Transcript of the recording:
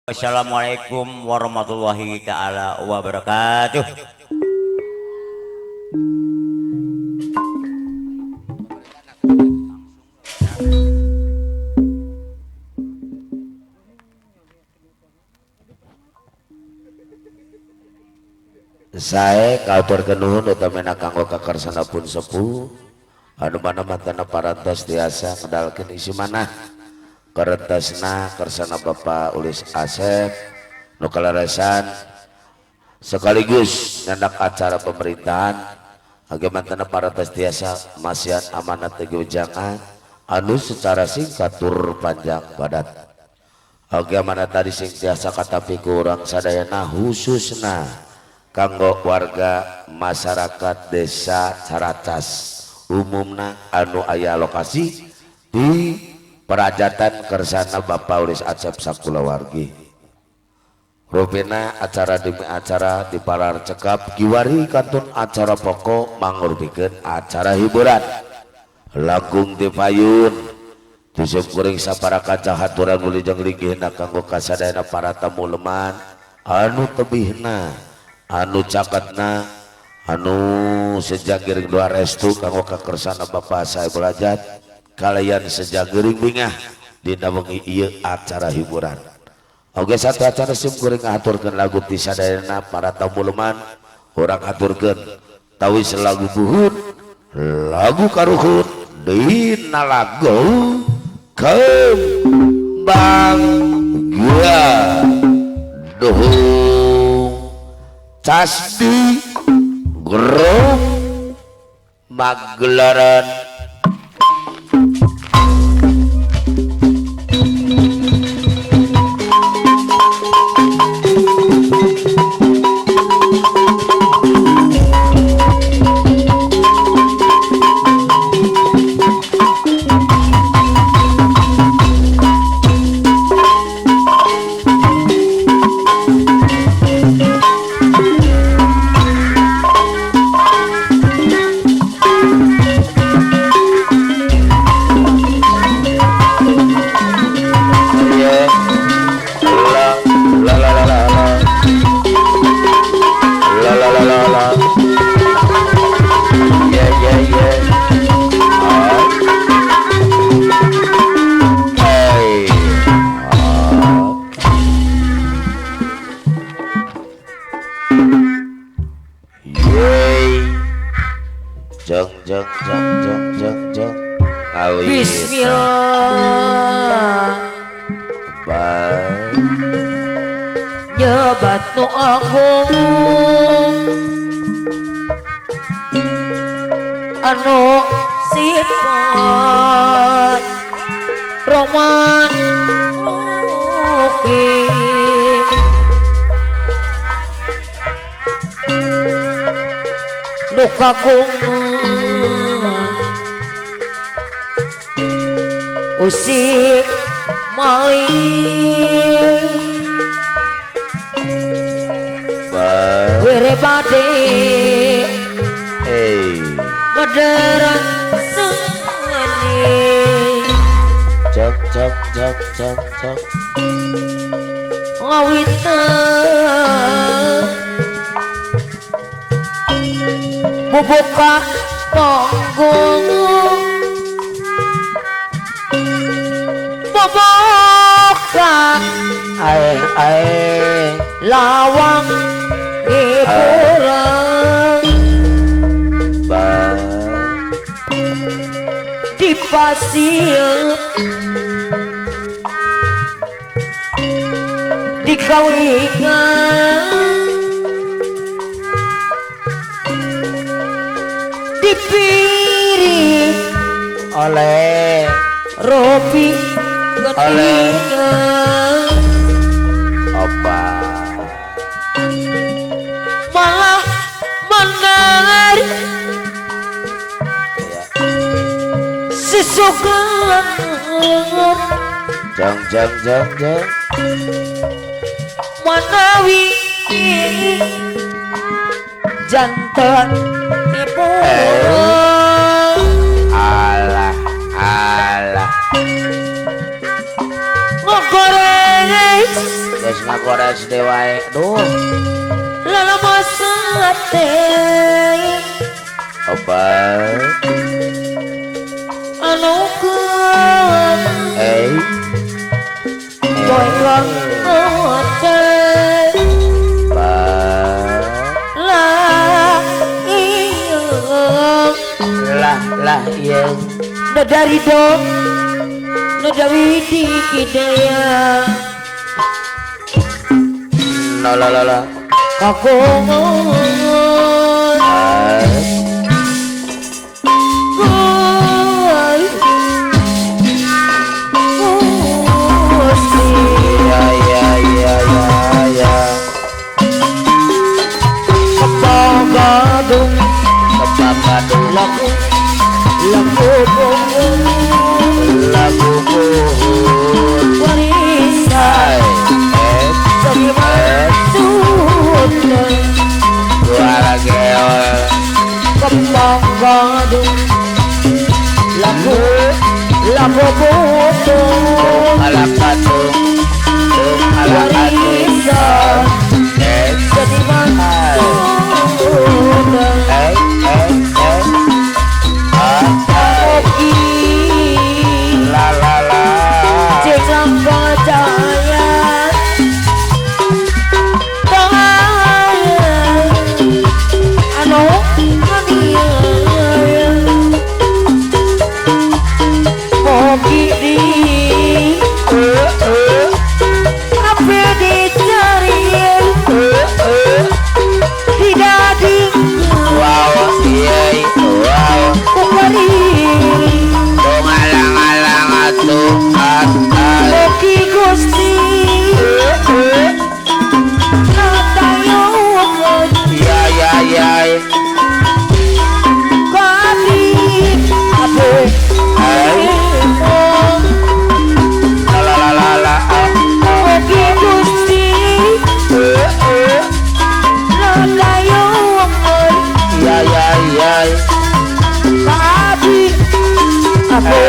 Assalamualaikum warahmatullahi taala wabarakatuh. Sae kauturkeun nuhun utamina kanggo kakarsana pun sepuh anu mana matana parantos tiasa ngedalkeun isi manah karentasna kersana Bapak Ulis Asep nu kaleresan sekaligus nyandak acara pemerintahan age mantana parantos tiasa masihan amanat tegujangan anu secara singkat tur panjang padat. Oge amanat tadi sing tiasa katapi ku urang sadayana khususna kanggo warga masyarakat desa Caracas umumna anu aya lokasi di perajatan kersana Bapak Ulis Acep sakulawargi. Rupina acara demi acara di palar cekap kiwari kantun acara pokok mangurpikeun acara hiburan langkung ti payun tusuk kuring sapara kaca haturan wilujeng linggihna kanggo kasadayana para tamu leman anu tebihna anu caketna anu sejagiring doa restu kanggo kakersana Bapak Saiful Hajat kalian sejagiring bingah dina wengi ieu acara hiburan. Oge satu acara sim kuring ngahaturkeun lagu ti sadayana para tamu leman urang haturkeun tawis lagu buhun lagu karuhun dina lagu kembang gaduhung Casdi Grup Magelaran. Bismillah nyebat nu agung anu sifat roman mukim nu kagungan usik maling were bade modern seni cok cok cok cok cok ngawitan bubuka panggung bubuka ae ae lawang hiburan di pasir dikawingan dipiring oleh Robi oleh opa malah menarik sesuka jang jang jang jang manawi jantan ibu alah alah ngogoreng Geus ngagores deui wae. Duh. Lalama sate. Apa? Anu keun. Eh. Boyong teh. Lah iya. Lah lah iya. Dari dong. Nada widi kidaya. La la la la. Kagungan. Ya ya ya ya ya. Kembang gadung, kembang gadung. Lagu lagu pohon, lagu pohon. Warisan jadi maksud. Suara geol. Kembang gadung, lagu lagu pohon. Warisan jadi maksud. La la la. Jangan percaya. Anu mania. Mogi di apa dicari tidak di wow iya wow kukari alang-alang atuh Mogi Gusti natayungan ya ya ya kami abe la la la la Mogi Gusti natayungan ya ya ya kami abe